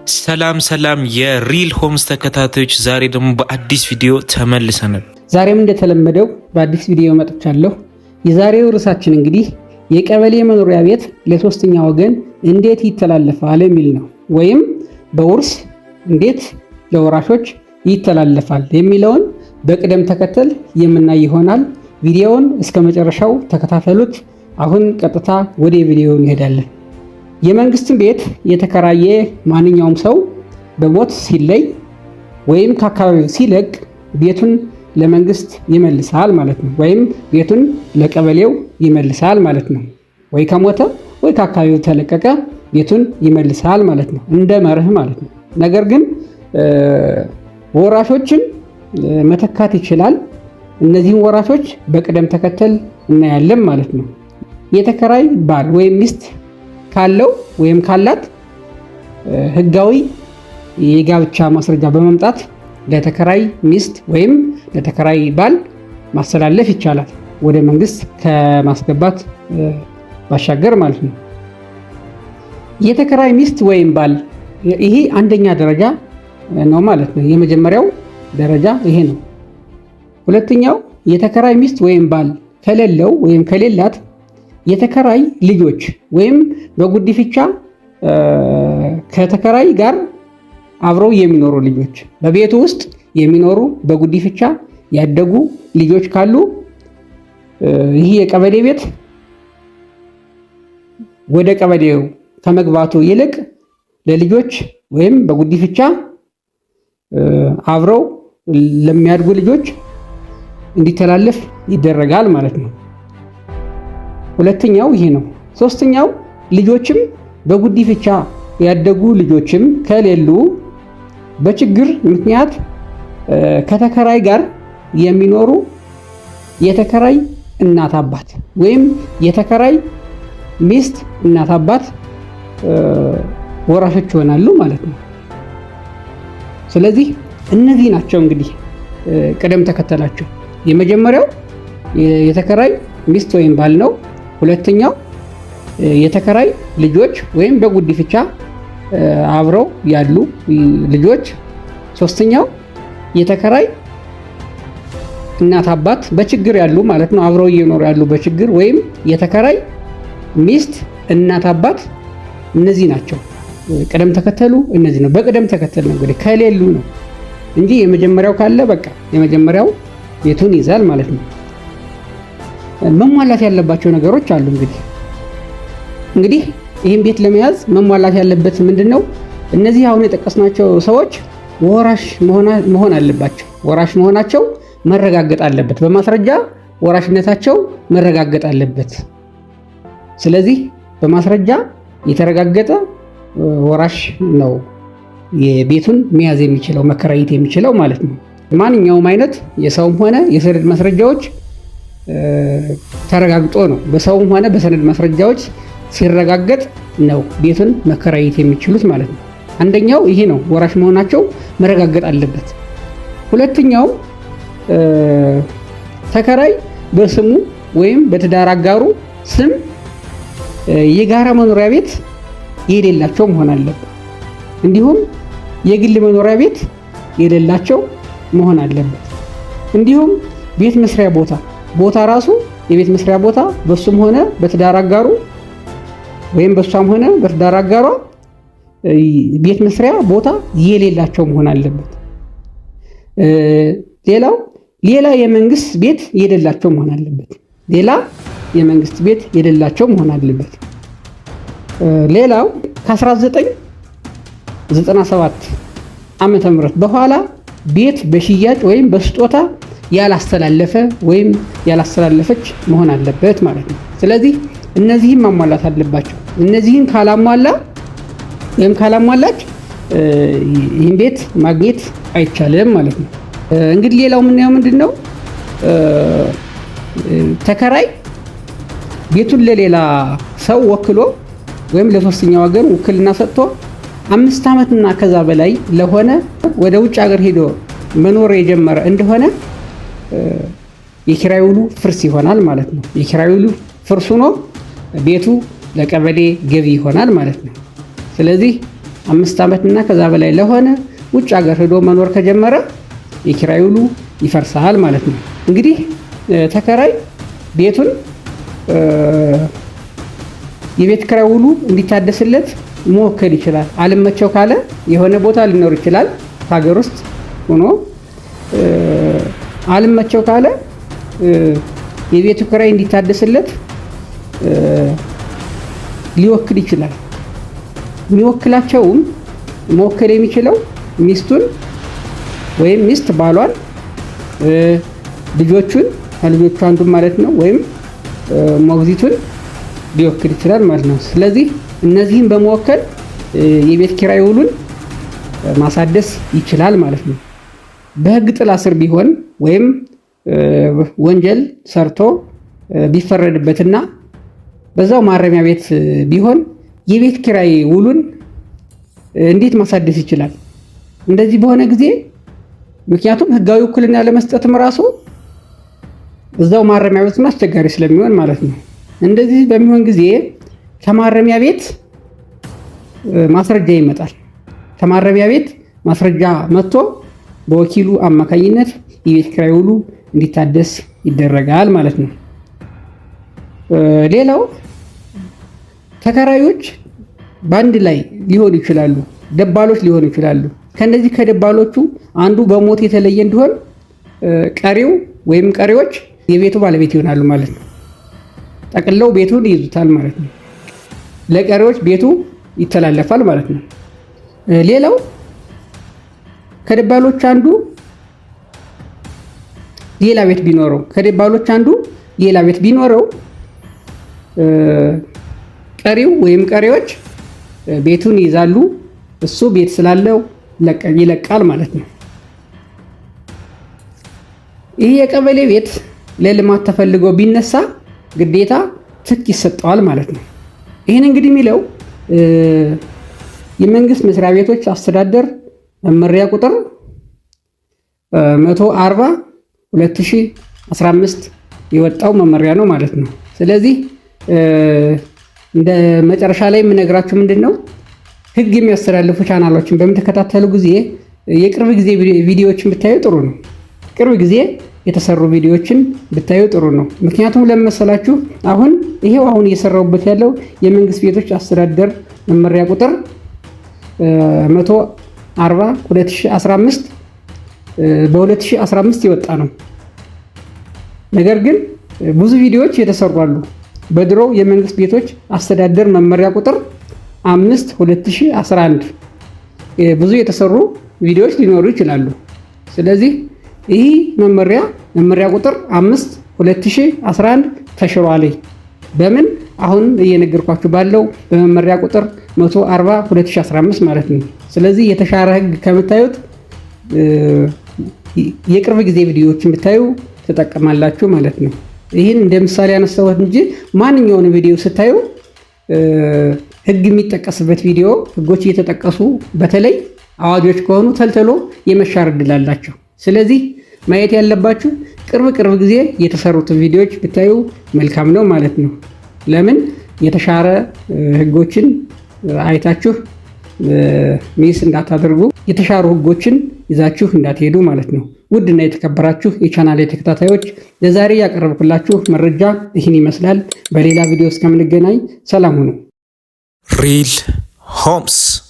ሰላም ሰላም የሪል ሆምስ ተከታታዮች፣ ዛሬ ደግሞ በአዲስ ቪዲዮ ተመልሰናል። ዛሬም እንደተለመደው በአዲስ ቪዲዮ መጥቻለሁ። የዛሬው ርዕሳችን እንግዲህ የቀበሌ መኖሪያ ቤት ለሶስተኛ ወገን እንዴት ይተላለፋል የሚል ነው። ወይም በውርስ እንዴት ለወራሾች ይተላለፋል የሚለውን በቅደም ተከተል የምናይ ይሆናል። ቪዲዮውን እስከ መጨረሻው ተከታተሉት። አሁን ቀጥታ ወደ ቪዲዮው እንሄዳለን። የመንግስትን ቤት የተከራየ ማንኛውም ሰው በሞት ሲለይ ወይም ከአካባቢው ሲለቅ ቤቱን ለመንግስት ይመልሳል ማለት ነው። ወይም ቤቱን ለቀበሌው ይመልሳል ማለት ነው። ወይ ከሞተ ወይ ከአካባቢው ተለቀቀ ቤቱን ይመልሳል ማለት ነው፣ እንደ መርህ ማለት ነው። ነገር ግን ወራሾችን መተካት ይችላል። እነዚህን ወራሾች በቅደም ተከተል እናያለን ማለት ነው። የተከራይ ባል ወይም ሚስት ካለው ወይም ካላት ህጋዊ የጋብቻ ማስረጃ በማምጣት ለተከራይ ሚስት ወይም ለተከራይ ባል ማስተላለፍ ይቻላል፣ ወደ መንግስት ከማስገባት ባሻገር ማለት ነው። የተከራይ ሚስት ወይም ባል ይሄ አንደኛ ደረጃ ነው ማለት ነው። የመጀመሪያው ደረጃ ይሄ ነው። ሁለተኛው የተከራይ ሚስት ወይም ባል ከሌለው ወይም ከሌላት የተከራይ ልጆች ወይም በጉዲፈቻ ከተከራይ ጋር አብረው የሚኖሩ ልጆች፣ በቤቱ ውስጥ የሚኖሩ በጉዲፈቻ ያደጉ ልጆች ካሉ ይህ የቀበሌ ቤት ወደ ቀበሌው ከመግባቱ ይልቅ ለልጆች ወይም በጉዲፈቻ አብረው ለሚያድጉ ልጆች እንዲተላለፍ ይደረጋል ማለት ነው። ሁለተኛው ይሄ ነው። ሶስተኛው ልጆችም በጉዲፈቻ ያደጉ ልጆችም ከሌሉ በችግር ምክንያት ከተከራይ ጋር የሚኖሩ የተከራይ እናት አባት ወይም የተከራይ ሚስት እናት አባት ወራሾች ይሆናሉ ማለት ነው። ስለዚህ እነዚህ ናቸው እንግዲህ ቅደም ተከተላቸው። የመጀመሪያው የተከራይ ሚስት ወይም ባል ነው። ሁለተኛው የተከራይ ልጆች ወይም በጉዲፈቻ አብረው ያሉ ልጆች። ሶስተኛው የተከራይ እናት አባት በችግር ያሉ ማለት ነው፣ አብረው እየኖሩ ያሉ በችግር ወይም የተከራይ ሚስት እናት አባት። እነዚህ ናቸው ቅደም ተከተሉ እነዚህ ነው። በቅደም ተከተል ነው እንግዲህ ከሌሉ ነው እንጂ የመጀመሪያው ካለ በቃ የመጀመሪያው ቤቱን ይዛል ማለት ነው። መሟላት ያለባቸው ነገሮች አሉ። እንግዲህ ይህን ቤት ለመያዝ መሟላት ያለበት ምንድን ነው? እነዚህ አሁን የጠቀስናቸው ሰዎች ወራሽ መሆን አለባቸው። ወራሽ መሆናቸው መረጋገጥ አለበት። በማስረጃ ወራሽነታቸው መረጋገጥ አለበት። ስለዚህ በማስረጃ የተረጋገጠ ወራሽ ነው የቤቱን መያዝ የሚችለው፣ መከራየት የሚችለው ማለት ነው። ማንኛውም አይነት የሰውም ሆነ የሰነድ ማስረጃዎች ተረጋግጦ ነው። በሰውም ሆነ በሰነድ ማስረጃዎች ሲረጋገጥ ነው ቤቱን መከራየት የሚችሉት ማለት ነው። አንደኛው ይሄ ነው፣ ወራሽ መሆናቸው መረጋገጥ አለበት። ሁለተኛው ተከራይ በስሙ ወይም በትዳር አጋሩ ስም የጋራ መኖሪያ ቤት የሌላቸው መሆን አለበት። እንዲሁም የግል መኖሪያ ቤት የሌላቸው መሆን አለበት። እንዲሁም ቤት መስሪያ ቦታ ራሱ የቤት መስሪያ ቦታ በሱም ሆነ በትዳር አጋሩ ወይም በሷም ሆነ በትዳር አጋሯ ቤት መስሪያ ቦታ የሌላቸው መሆን አለበት። ሌላው ሌላ የመንግስት ቤት የሌላቸው መሆን አለበት። ሌላ የመንግስት ቤት የሌላቸው መሆን አለበት። ሌላው ከ1997 ዓመተ ምህረት በኋላ ቤት በሽያጭ ወይም በስጦታ ያላስተላለፈ ወይም ያላስተላለፈች መሆን አለበት ማለት ነው። ስለዚህ እነዚህን ማሟላት አለባቸው። እነዚህን ካላሟላ ወይም ካላሟላች ይህን ቤት ማግኘት አይቻልም ማለት ነው። እንግዲህ ሌላው የምናየው ምንድን ነው? ተከራይ ቤቱን ለሌላ ሰው ወክሎ ወይም ለሶስተኛ ወገን ውክልና ሰጥቶ 5 ዓመትና ከዛ በላይ ለሆነ ወደ ውጭ ሀገር ሄዶ መኖር የጀመረ እንደሆነ የኪራይ ውሉ ፍርስ ይሆናል ማለት ነው። የኪራይ ውሉ ፍርስ ሆኖ ቤቱ ለቀበሌ ገቢ ይሆናል ማለት ነው። ስለዚህ 5 ዓመትና ከዛ በላይ ለሆነ፣ ውጭ ሀገር ሄዶ መኖር ከጀመረ የኪራይ ውሉ ይፈርሳል ማለት ነው። እንግዲህ ተከራይ ቤቱን የቤት ኪራይ ውሉ እንዲታደስለት መወከል ይችላል። አልመቸው ካለ የሆነ ቦታ ሊኖር ይችላል። ሀገር ውስጥ ሆኖ አልመቸው ካለ የቤቱ ኪራይ እንዲታደስለት ሊወክል ይችላል። የሚወክላቸውም መወከል የሚችለው ሚስቱን ወይም ሚስት ባሏን፣ ልጆቹን፣ ከልጆቹ አንዱን ማለት ነው፣ ወይም ሞግዚቱን ሊወክል ይችላል ማለት ነው። ስለዚህ እነዚህን በመወከል የቤት ኪራይ ውሉን ማሳደስ ይችላል ማለት ነው። በሕግ ጥላ ስር ቢሆን ወይም ወንጀል ሰርቶ ቢፈረድበትና በዛው ማረሚያ ቤት ቢሆን የቤት ኪራይ ውሉን እንዴት ማሳደስ ይችላል? እንደዚህ በሆነ ጊዜ ምክንያቱም ሕጋዊ ውክልና ለመስጠትም ራሱ እዛው ማረሚያ ቤት አስቸጋሪ ስለሚሆን ማለት ነው። እንደዚህ በሚሆን ጊዜ ከማረሚያ ቤት ማስረጃ ይመጣል። ከማረሚያ ቤት ማስረጃ መጥቶ በወኪሉ አማካኝነት የቤት ኪራይ ውሉ እንዲታደስ ይደረጋል ማለት ነው። ሌላው ተከራዮች በአንድ ላይ ሊሆኑ ይችላሉ፣ ደባሎች ሊሆኑ ይችላሉ። ከነዚህ ከደባሎቹ አንዱ በሞት የተለየ እንዲሆን ቀሪው ወይም ቀሪዎች የቤቱ ባለቤት ይሆናሉ ማለት ነው። ጠቅልለው ቤቱን ይይዙታል ማለት ነው። ለቀሪዎች ቤቱ ይተላለፋል ማለት ነው። ሌላው ከደባሎች አንዱ ሌላ ቤት ቢኖረው ከደባሎች አንዱ ሌላ ቤት ቢኖረው ቀሪው ወይም ቀሪዎች ቤቱን ይይዛሉ። እሱ ቤት ስላለው ይለቃል ማለት ነው። ይህ የቀበሌ ቤት ለልማት ተፈልጎ ቢነሳ ግዴታ ትክ ይሰጠዋል ማለት ነው። ይህን እንግዲህ የሚለው የመንግስት መስሪያ ቤቶች አስተዳደር መመሪያ ቁጥር 140 2015 የወጣው መመሪያ ነው ማለት ነው። ስለዚህ እንደ መጨረሻ ላይ የምነግራችሁ ምንድን ነው፣ ህግ የሚያስተላልፉ ቻናሎችን በምትከታተሉ ጊዜ የቅርብ ጊዜ ቪዲዮዎችን ብታዩ ጥሩ ነው። ቅርብ ጊዜ የተሰሩ ቪዲዮዎችን ብታዩ ጥሩ ነው። ምክንያቱም ለመሰላችሁ አሁን ይሄው አሁን እየሰራሁበት ያለው የመንግስት ቤቶች አስተዳደር መመሪያ ቁጥር 140 2015 በ2015 የወጣ ነው። ነገር ግን ብዙ ቪዲዮዎች የተሰሩ አሉ። በድሮው የመንግስት ቤቶች አስተዳደር መመሪያ ቁጥር 5 2011 ብዙ የተሰሩ ቪዲዮዎች ሊኖሩ ይችላሉ። ስለዚህ ይህ መመሪያ ቁጥር 5 2011 ተሽሯል። በምን? አሁን እየነገርኳችሁ ባለው በመመሪያ ቁጥር 140 2015 ማለት ነው። ስለዚህ የተሻረ ህግ ከምታዩት የቅርብ ጊዜ ቪዲዮዎችን ብታዩ ትጠቀማላችሁ ማለት ነው። ይህን እንደ ምሳሌ ያነሳሁት እንጂ ማንኛውንም ቪዲዮ ስታዩ ህግ የሚጠቀስበት ቪዲዮ፣ ህጎች እየተጠቀሱ በተለይ አዋጆች ከሆኑ ተልተሎ የመሻር እድል አላቸው። ስለዚህ ማየት ያለባችሁ ቅርብ ቅርብ ጊዜ የተሰሩትን ቪዲዮዎች ብታዩ መልካም ነው ማለት ነው። ለምን የተሻረ ህጎችን አይታችሁ miss እንዳታደርጉ፣ የተሻሩ ህጎችን ይዛችሁ እንዳትሄዱ ማለት ነው። ውድና የተከበራችሁ የቻናሌ ተከታታዮች፣ ለዛሬ ያቀረብኩላችሁ መረጃ ይህን ይመስላል። በሌላ ቪዲዮ እስከምንገናኝ ሰላም ሁኑ። Real Homes።